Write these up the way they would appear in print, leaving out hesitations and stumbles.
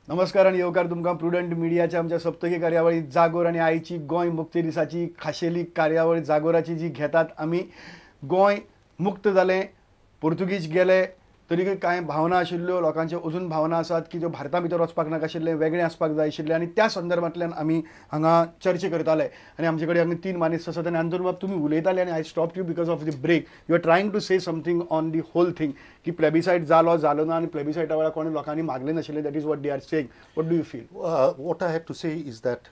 नमस्कार आनी येवकार तुमकां प्रुडंट मिडियाच्या आमच्या सप्तकी कार्यावळी जागोर आनी आयची गोंय मुक्ती दिसाची खाशेली कार्यावळ जागोराची जी घेतात आमी. गोंय मुक्त जालें, पोर्तुगीज गेले, तरी कांय भावना आशिल्ल्यो लोकांच्यो, अजून भावना आसात की त्यो भारता भितर वचपाक नाका आशिल्लें, वेगळें आसपाक जाय आशिल्लें आनी त्या संदर्भांतल्यान आमी हांगा चर्चा करताले. आनी आमचे कडेन हांगा तीन मानेस्त आसात आनी अंतून बाब तुमी उलयताले आनी I stop you because of the break. You are trying to say something on the whole thing की प्लेबिसायट जालो जालो ना आनी प्लेबिसायटा वेळार कोणी लोकांनी मागलें नाशिल्लें. That is what they are saying. What do you feel? What I have to say is that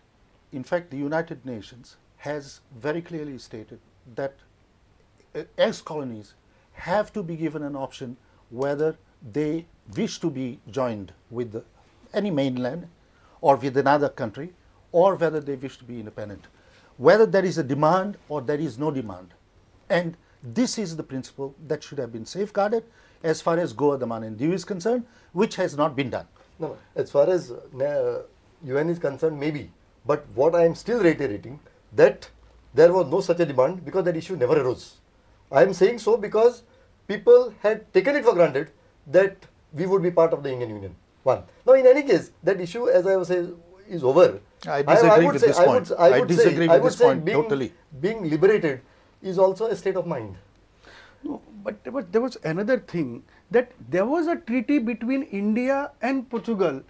in fact the United Nations has very clearly stated that ex colonies have to be given an option whether they wish to be joined with any mainland or with another country, or whether they wish to be independent, whether there is a demand or there is no demand. And this is the principle that should have been safeguarded as far as Goa, Daman and Diu is concerned, which has not been done. No, as far as UN is concerned, maybe. But what I am still reiterating, that there was no such a demand because that issue never arose. I am saying so because people had taken it for granted that we would be part of the Indian Union. One. Now, in any case, that issue, as I was saying, is over. I disagree with this point. I disagree with this point totally. Being liberated is also a state of mind. No, but there was another thing, that there was a treaty between India and Portugal.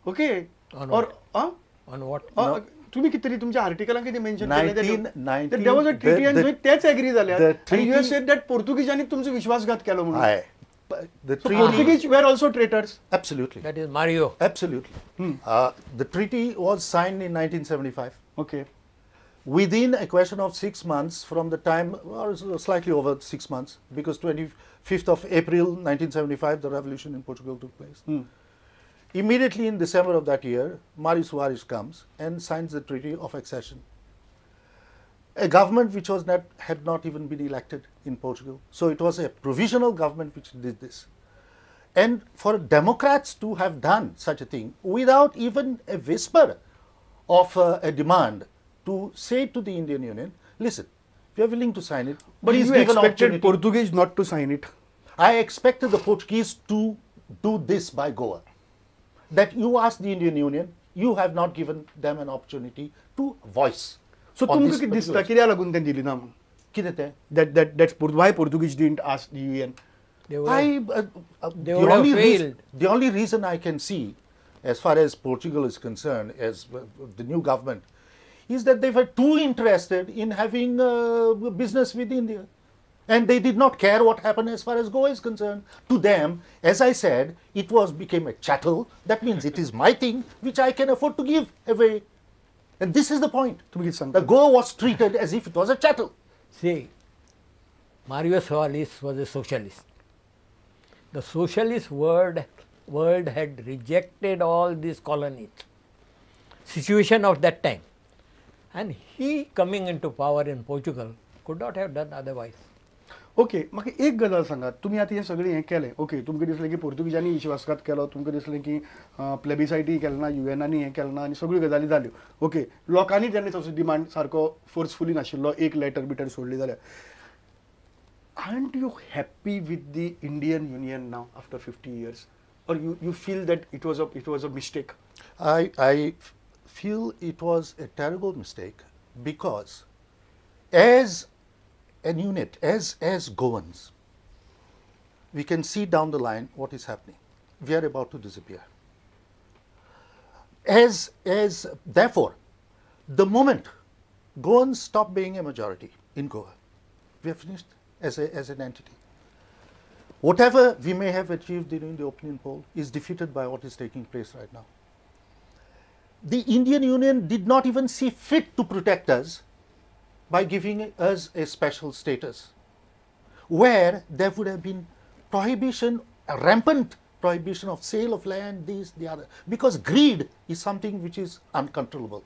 Okay? On what? On what? No. तुम्ही किती तुमच्या आर्टिकलान किती mention केलें there was a treaty and थंय तेच agree जाले आनी you have said that पोर्तुगीजांनी तुमचो विश्वासघात केलो म्हणून. The treaty, Portuguese were also traitors. Absolutely. That is Mario. Absolutely. The treaty was signed in 1975. Okay. Within a question of 6 months from the time, or slightly over 6 months, because 25th of April 1975, the revolution in Portugal took place. Immediately in December of that year, Mario Soares comes and signs the Treaty of Accession. A government which was not, had not even been elected in Portugal. So it was a provisional government which did this. And for Democrats to have done such a thing without even a whisper of a demand to say to the Indian Union, listen, we are willing to sign it. But you expected Portuguese not to sign it. I expected the Portuguese to do this by Goa. That you asked the Indian Union, you have not given them an opportunity to voice. So, तुमकां कितें दिसता कित्याक लागून तें दिली ना म्हणून? कितें तें? That's why Portuguese didn't ask the UN. They would have failed. The only reason I can see, as far as Portugal is concerned, as the new government, is that they were too interested in having business with India. And they did not care what happened as far as Goa is concerned. To them, as I said, it was became a chattel. That means it is my thing which I can afford to give away. And this is the point. The Goa was treated as if it was a chattel. See, Mario Soares was a socialist. The socialist world had rejected all these colonies, situation of that time. And he coming into power in Portugal could not have done otherwise. Okay, म्हाका एक गजाल सांगात, तुमी आतां हें सगळें हें केलें, ओके, तुमकां दिसलें की पोर्तुगीजांनी विश्वासघात केलो, तुमकां दिसलें की प्लेबिसायटी केलें ना, युएनांनी हें केलें ना आनी सगळ्यो गजाली जाल्यो. ओके, लोकांनी तेन्ना तसो डिमांड सारको फोर्सफुली नाशिल्लो, एक लेटर बिटर सोडली जाल्यार. Aren't you happy with the Indian Union now after 50 years? Or you feel that it was a mistake? I feel it was a terrible mistake because as an unit, as Goans, we can see down the line what is happening. We are about to disappear. Therefore, the moment Goans stop being a majority in Goa, we are finished as an entity. Whatever we may have achieved during the opinion poll is defeated by what is taking place right now. The Indian Union did not even see fit to protect us by giving us a special status, where there would have been prohibition, a rampant prohibition of sale of land, this, the other, because greed is something which is uncontrollable.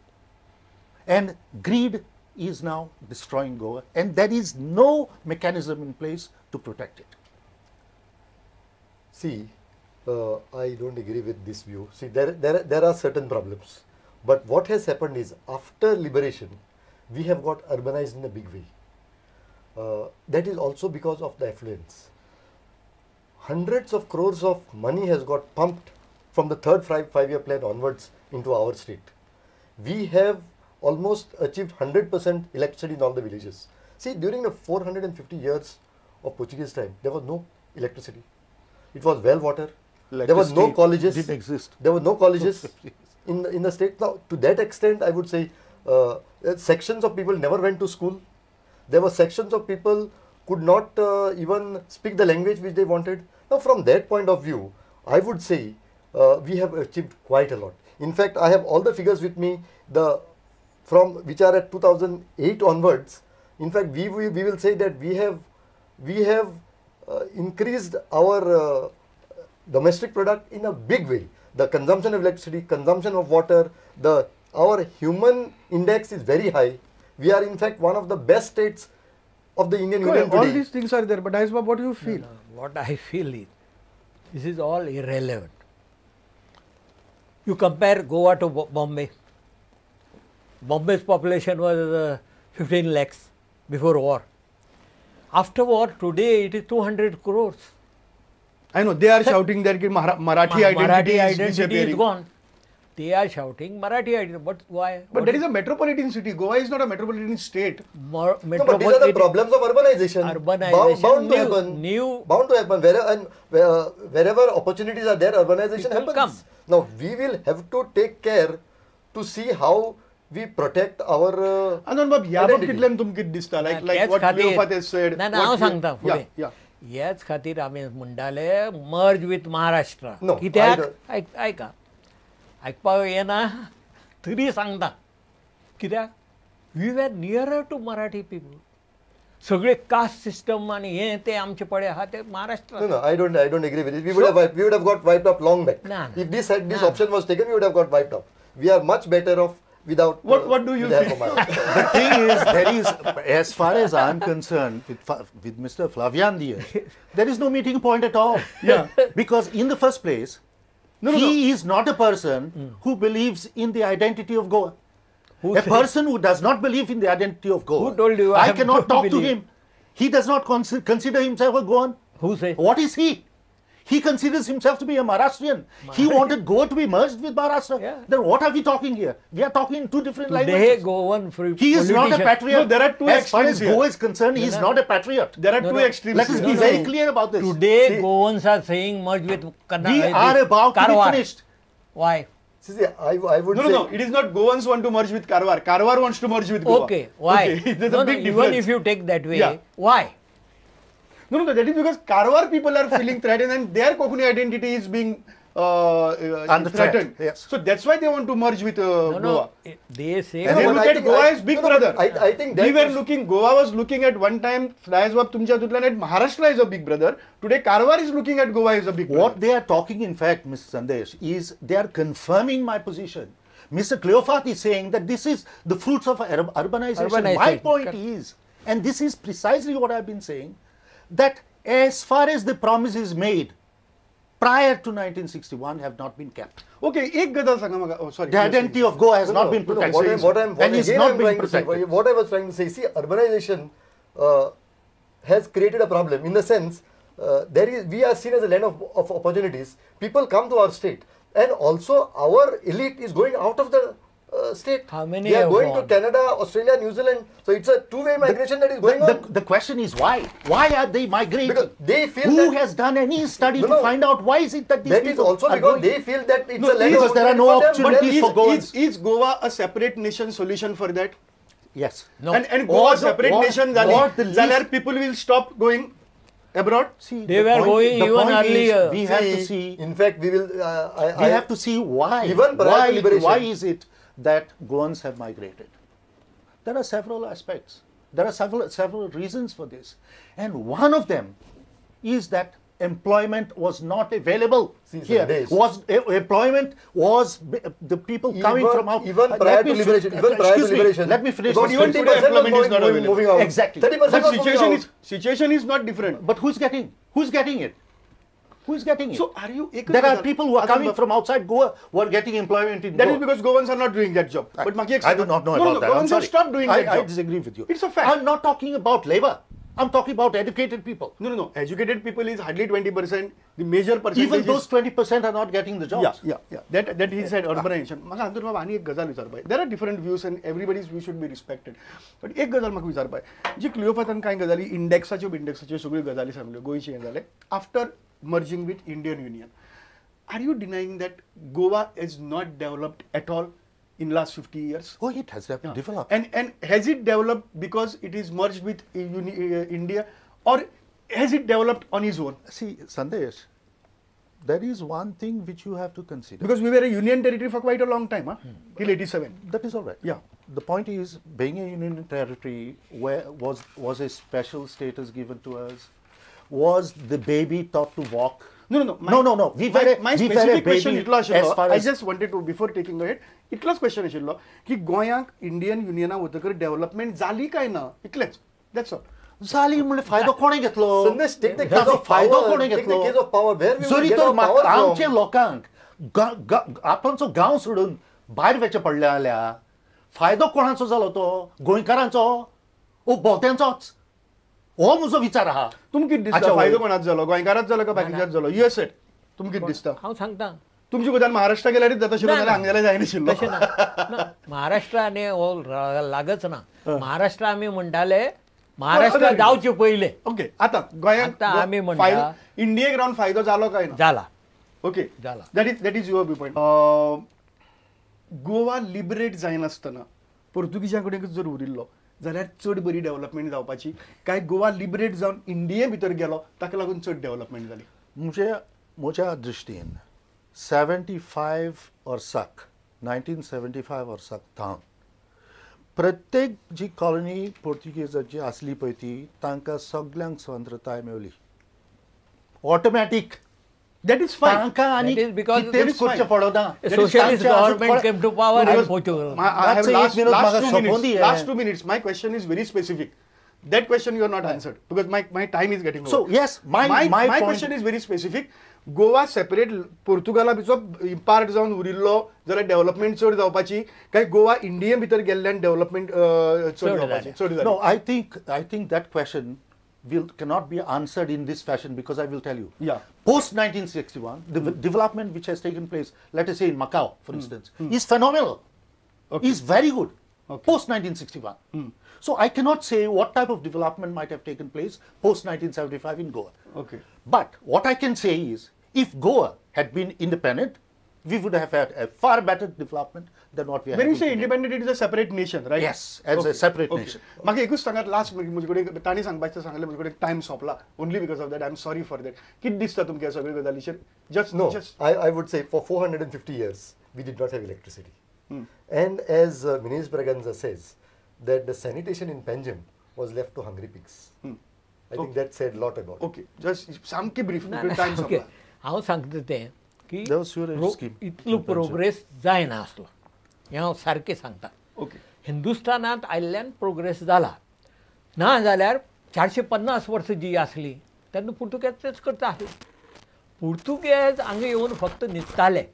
And greed is now destroying Goa, and there is no mechanism in place to protect it. See, I don't agree with this view. See, there are certain problems. But what has happened is, after liberation, we have got urbanized in a big way. That is also because of the affluence. Hundreds of crores of money has got pumped from the third 5-year plan onwards into our state. We have almost achieved 100% electricity in all the villages. See, during the 450 years of Portuguese time, there was no electricity. It was well water. There was no colleges. Didn't exist. There were no colleges in the state. Now, to that extent, I would say sections of people never went to school. There were sections of people could not even speak the language which they wanted. Now, from that point of view, I would say we have achieved quite a lot. In fact, I have all the figures with me, from which are at 2008 onwards. In fact, we will say that we have increased our domestic product in a big way. The consumption of electricity, consumption of water, our human index is very high. We are in fact one of the best states of the Indian Union today. All these things are there, but Dias, what do you feel? No, no, what I feel is, this is all irrelevant. You compare Goa to Bombay. Bombay's population was 15 lakhs before war. After war, today it is 200 crores. I know, they are shouting that Marathi identity is gone. They are shouting Marathi identity, but why? But that is a metropolitan city. Goa is not a metropolitan state. No, but these are the problems of urbanization. Urbanization. Bound to happen. Bound to happen. Wherever opportunities are there, urbanization happens. Come. Now, we will have to take care to see how we protect our identity. Like what Cleofato has said. No, no, I ह्याच खातीर आमी म्हणटाले merge with Maharashtra. कित्याक आयका आयकपाक येना तरी सांगता कित्याक we were nearer to Marathi people. सगळे कास्ट सिस्टम आनी हें तें आमचे पळे आहा ते Maharashtra. No, I don't agree with it. We would have got wiped off long back. If this option was taken, we would have got wiped off. We are much better off without. What do you think? The thing is, there is, as far as I am concerned, with Mr. Flavian here, there is no meeting point at all. Yeah. Because in the first place, he is not a person who believes in the identity of Goa. A person who does not believe in the identity of Goa. Who told you? I cannot talk to him. He does not consider himself a Goan. Who says? What is he? He considers himself to be a Maharashtrian. He wanted Goa to be merged with Maharashtra. Yeah. Then what are we talking here? We are talking in two different languages. Goan he is not a patriot. No, there are two as far as here. Goa is concerned, he is not a patriot. There are two extremes. Let us be very clear about this. Today, Goans are saying merge with Karnataka. We are about to be finished. Why? See, I would say... No, it is not Goans want to merge with Karwar. Karwar wants to merge with Goa. Okay, why? Okay. There's a big difference. Even if you take that way, why? No, that is because Karwar people are feeling threatened and their Kokuni identity is being threatened. Yes. So that's why they want to merge with Goa. No, they say... And they look at Goa as big brother. I think that we were looking, Goa was looking at one time, at Maharashtra is a big brother. Today Karwar is looking at Goa as a big brother. What they are talking, in fact, Mr. Sandesh, is they are confirming my position. Mr. Cleofato is saying that this is the fruits of urbanization. My point is, and this is precisely what I've been saying, that as far as the promises made prior to 1961 have not been kept. Okay, ek gadal sanga maga. Oh, sorry. The identity of Goa has not been protected. What I was trying to say, see, urbanization has created a problem in the sense we are seen as a land of opportunities. People come to our state, and also our elite is going out of the state. How many they are going to Canada, Australia, New Zealand. So it's a two-way migration that is going on. The question is why? Why are they migrating? Because they feel who has done any study to find out why is it that these that is also because they feel that it's a land because there are no opportunities for Goans. Is Goa a separate nation solution for that? Yes. No. And Goa separate nation, then people will stop going abroad. See, they were going even earlier. We have to see. In fact, we will. We have to see why. Even prior to liberation. Why is it that Goans have migrated? There are several aspects. There are several reasons for this. And one of them is that employment was not available here. Employment was the people coming from out. Even prior to liberation. Let me finish. But even today, employment is not available. Moving out. Exactly. 30% But situation is not different. But who's getting? Who's getting it? Who is getting it? So are you? There are people who are coming from outside Goa who are getting employment in Goa. That is because Goans are not doing that job. But I do not know about that. Goans have stopped doing that job. I disagree with you. It's a fact. I'm not talking about labor. I'm talking about educated people. No, no, no. Educated people is hardly 20%. The major percentage. Even those 20% are not getting the jobs. Yeah, yeah, yeah. That he said urbanization. म्हाका हातूंत बाबा आनी एक गजाल विचारपाक. There are different views and everybody's view should be respected. But एक गजाल म्हाका विचारपाक, जी क्लियोफातान कांय गजाली इंडेक्साच्यो बिंडेक्साच्यो सगळ्यो गजाली सांगल्यो गोंयची हें जालें after merging with Indian Union. Are you denying that Goa is not developed at all in last 50 years? Oh, it has developed. And has it developed because it is merged with India, or has it developed on its own? See, Sandesh, there is one thing which you have to consider. Because we were a union territory for quite a long time, huh? Till 87. That is all right. Yeah. The point is, being a union territory, where was a special status given to us? Was the baby taught to walk? No, no, no. No, no. We were my we were a specific question baby इतलो as आशिल्लो, far I as just wanted to, before taking ahead, इतलोच question आशिल्लो की गोंयांक Indian युनियना वतकर development जाली काय ना, इतलेंच. That's all. जाली म्हणल्यार फायदो कोणें घेतलो? Sandesh, take the case ताचो of फायदो power. कोणें Take the घेतलो? case of power. Where we will जरी get तर our power from? आमच्या लोकांक आपणचो गांव सोडून भायर वचचें पडलें जाल्यार फायदो कोणाचो जालो तो? गोंयकारांचो ओ भोवत्यांचोच? हो म्हजो विचार आहा. तुमकां कितें दिसता अच्छा, फायदो वय. कोणाचो जालो, गोंयकारांच जालो काय बाकीच्याच जालो? You said तुमकां कितें दिसता? हांव सांगता. तुमची गजाल महाराष्ट्रा गेल्यारच जाता आशिल्लो ना, जाल्यार ना. हांगा जाल्यार जायनाशिल्लो. तशें ना. ना, महाराष्ट्र आनी हो लागच ना. महाराष्ट्र आमी म्हणटाले महाराष्ट्र जावचे पयले. ओके, आतां गोंयांक आतां आमी म्हणटा इंडियेक रावन फायदो जालो काय ना? जाला. ओके, जाला. That is your view point. Goa liberate जायनासतना पोर्तुगीजां कडेन जर उरिल्लो जाल्यार चड बरी डेव्हलपमेंट जावपाची काय गोवा लिबरेट जावन इंडिये भितर गेलो ताका लागून चड डेव्हलपमेंट जाली? म्हज्या दृश्टीन 75 वर्साक, 1975 वर्साक थावन प्रत्येक जी कॉलनी पोर्तुगेजाची आसली पळय ती तांकां सगल्यांक स्वतंत्रताय मेवली automatic. That is fine. तांकां आनी That is because कितेंच करचें पडना. Socialist government came to power in Portugal. I have That's last, eight minutes, last म्हाका 2 सोंपोवन minutes. The. Last 2 minutes. My question is very specific. That question you are not answered because my time is getting over. So, yes, my my point- question is very specific. Goa separate पोर्तुगाला बिचो part जावन उरिल्लो जाल्यार development चड जावपाची काय गोवा इंडिये भितर गेल्ल्यान डेव्हलपमेंट चड चड जावपाची? जालें. चड जालें. No, I think that question will cannot be answered in this fashion because I will tell you. Yeah. Post 1961, the development which has taken place, let us say in Macau, for instance, is phenomenal. Okay. Is very good. Okay. Post 1961. So I cannot say what type of development might have taken place post 1975 in Goa. Okay. But what I can say is, if Goa had been independent, we would have had a far better development than what we are When you having say today. independent, it is a separate nation, right? Yes, as a separate nation. म्हाका एकूच सांगात last, म्हजे कडेन तांणी सांगपाचें सांगलें, म्हजे कडेन time सोंपला. Only because of that I am sorry for that. कितें दिसता तुमकां ह्या सगळ्या गजालीचेर? Just No, just I would say for 450 years, we did not have electricity. And as Minesh Braganza says, that the sanitation in Panjim was left to hungry pigs. I think that said a lot about it. Okay, just सामकी brief, ना, time ना, सोंपला. Okay. हांव सांगता तें की There was sewerage scheme इतलो in Panjim. Progress जायना आसलो हें हांव सारकें सांगता. ओके. हिंदुस्थानांत आयिल्ल्यान प्रोग्रेस जाला, ना जाल्यार 450 वर्सां जी आसली तेन्ना पुर्तुगेज तेच करता आसले. पुर्तुगेज हांगा येवन फक्त न्हिदताले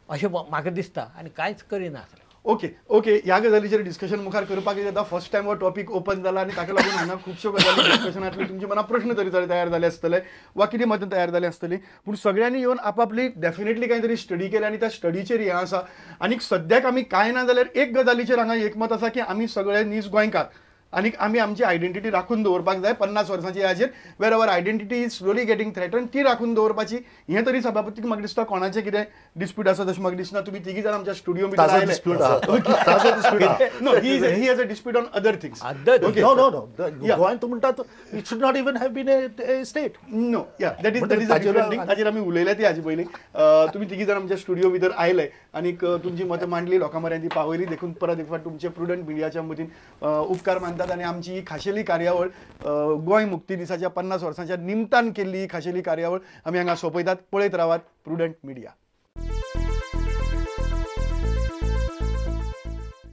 अशें म्हाका दिसता आनी कांयच करिनासले. ओके ओके, ह्या गजालीचेर डिस्कशन मुखार करपाक जाता. फर्स्ट टायम हो टॉपीक ओपन जाला आनी ताका लागून हांगा खुबश्यो गजाली डिस्कशनांतले तुमचे मनां प्रश्न तरी तयार जाले आसतले वा कितें मतां तयार जाली आसतली, पूण सगळ्यांनी येवन आपापली डेफिनेटली कांय तरी स्टडी केली आनी त्या स्टडीचेर हें आसा. आनी सद्याक आमी कांय ना जाल्यार एक गजालीचेर हांगा एकमत आसा की आमी सगळे नीज गोंयकार आनी आमी आमची आयडेंटिटी राखून दवरपाक जाय. 50 वर्सांची हाजेर where our identity is slowly getting threaten, ती राखून दवरपाची हें तरी सभापतीक म्हाका दिसता कोणाचें कितें डिस्प्यूट आसा तशें म्हाका दिसना. तुमी तिगी जाण आमच्या स्टुडियो भितर ताजो आयले. dispute आहा. ताजो dispute आहा. No, he has a dispute on other things. Other Okay. No, no, no. Yeah. Goa तूं म्हणटा, it should not even have been a state. No, yeah, that is a ताजेर different thing. ताजेर आमी उलयले ती हाजे पयलीं. तुमी तिगी जाण आमच्या स्टुडियो भितर आयले आनीक तुमची मतां मांडली, लोकां म्हऱ्यान ती पावयली, देखून परत एक फावट तुमचे प्रुडंट मिडियाच्या वतीन उपकार मानतात. आनी आमची ही खाशेली कार्यावळ गोंय मुक्ती दिसाच्या 50 वर्सांच्या निमतान केल्ली ही खाशेली कार्यावळ आमी हांगा सोंपयतात. पळयत रावात प्रुडंट मिडिया.